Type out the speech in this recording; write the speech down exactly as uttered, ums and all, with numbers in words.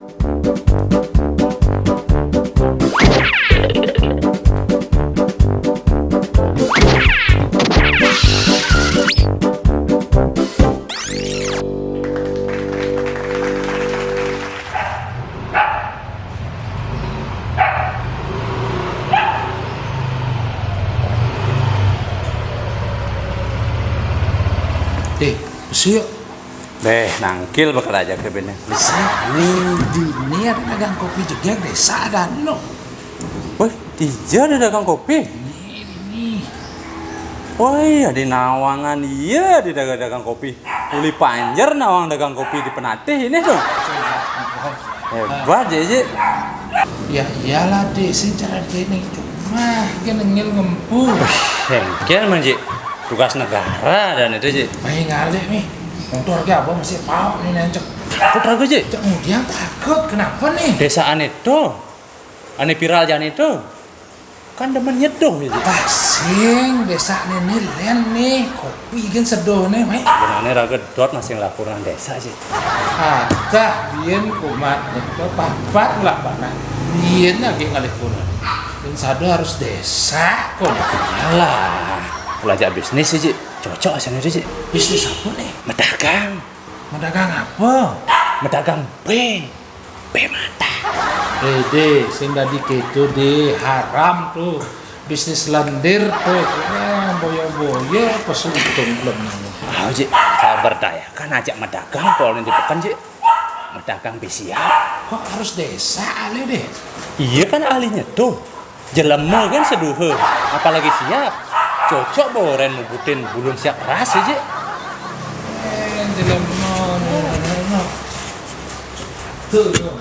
Deh, besuk. Beh, nangkil bakal aja ke bene. Bisa nih, di ini ada dagang kopi jegeg desa ada anu. Woi, iya ada dagang kopi. Ini, ini. Woi, ada nawangan iya di dagang, dagang kopi. Uli panjer nawang dagang kopi di Penatih ini tuh. Hebat ya, Ji. Ya iyalah, Dek, sing cara ini cuma gini ngil ngempu. Engken man, Ji. Tugas negara dan itu, Ji. Main ngalih nih. Motor ke apa masih pau nih nencek. Takut ragu, Ji. Cek kemudian takut kenapa nih? Desaan itu. Ane viral jan itu. Kan demen nyeduh gitu. Tah sing, desa nene len nih, kopi kan seduh nih, mai. Sebenarnya raga dot masih laporan desa sih. Atah, biyen kumat nih, papat lah panah. Biyen lagi ngalih kuno. Dan sadu harus desa kok. Alah, belajar bisnis sih, Ji. Cocok sih, Ji. Bisnis apa nih? Medagang. Medagang apa? Medagang pé. Pé mata. Eh, Dé, sing dadi kéto, Dé, haram tuh. Bisnis lendir tuh. Eh, boya-boya pesuntung belum nemu. Ah, Ji, saya berdayakan ajak medagang pol di peken, Ji. Medagang pé siap. Kok harus desa alih, Dé? Iya kan ahlinya tuh. Jelema kan seduha, apalagi siap. Cocok boren mubutin bulung siap ras aja. Eh, jelema, jelema. Tuh, tuh.